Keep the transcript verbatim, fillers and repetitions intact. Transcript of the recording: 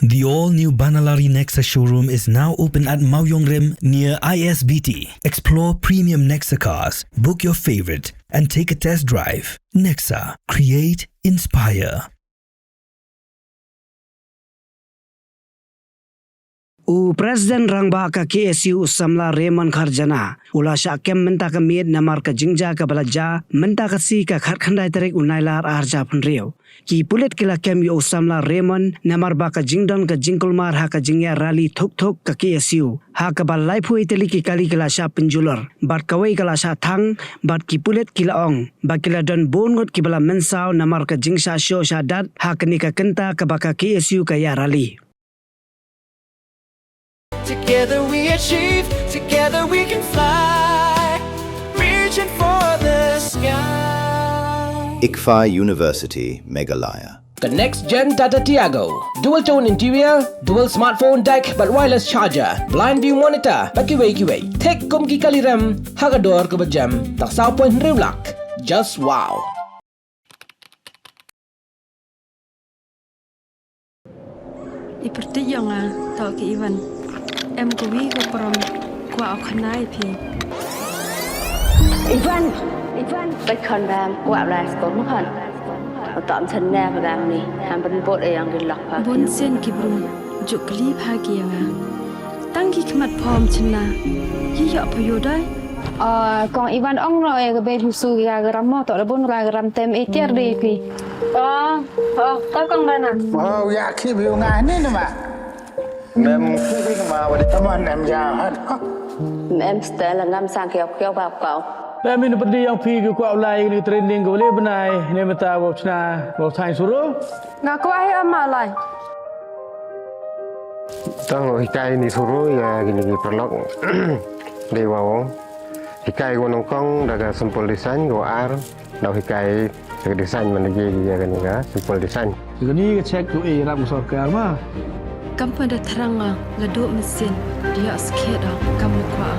The all-new Banalari Nexa showroom is now open at Mawiongrim near I S B T. Explore premium Nexa cars, book your favorite, and take a test drive. Nexa, create, inspire. U President Rangbah ka K S U u samla Raymond Kharjana u la shah kem mynta ka miet namar ka jingjia kaba la jia mynta ka sngi ka khatkhyndai tarik u Nailar arhajar arphew hynriew. Ki pulit ki la kem ïa u samla Raymond namar ba ka jingdon ka jingkulmar ha ka jingïaid rally thuk thuk ka K S U ha kaba laiphew tylli ki kali ki la shah pynjulor bad kawei ka la shah thang bad ki pulit ki la ong ba ki la don bun ngut kiba la mynsaw namar ka jingshah shoh shah dat ha kane ka kynta kaba ka K S U ka ïaid rally. Together we achieve, together we can fly. Reaching for the sky. ICFAI University, Meghalaya. Ka next gen Tata Tiago. Dual tone interior, dual smartphone deck bad wireless charger, blind view monitor bad kiwei kiwei. Thik kum ki kali rem ha ka dor kaba jem tang saw point hynriew lak. Just wow. I pyrthei ïa nga, to ki Ivan. Em ka wi ka prom, kwah u khana ïa phi. Ivan, Ivan. Bad khon bam kwah lai sko ma khon. Utam sen ne ba gam ni, ham ban bot e yang di lok pa. Bun sen ki bru, juk kli pha ki ïa nga. Tang ki khmat phom chin la, yi ïoh pha ïoh dai. Ah, kong Ivan ong no e ka bei husu ya garam mo, to da bun ra garam tem e tiar de pi. Oh, oh, ka kong bana. Oh, ya ki bi nga ni ni ma. Mem ki bi ma wa de. Tama nem ya ha. Mem stel ngam sang kiau kiau ba kau. Mem in pedi yang pi ki kwah ulai ni training ko le benai ne meta wa chna wa thai suru. Nga kwah ai ama lai. Tang hikai ni suru ya kini ki perlok. Dei wa wong. Hikai ko nongkong da ka simple design ko ar. Dau hikai ka design man lagi ya kani ka simple design. Kani ka check tu eh rap sorkar ma. Kam pynda thrang nga la duk mesin dia skhet da kam le kwah.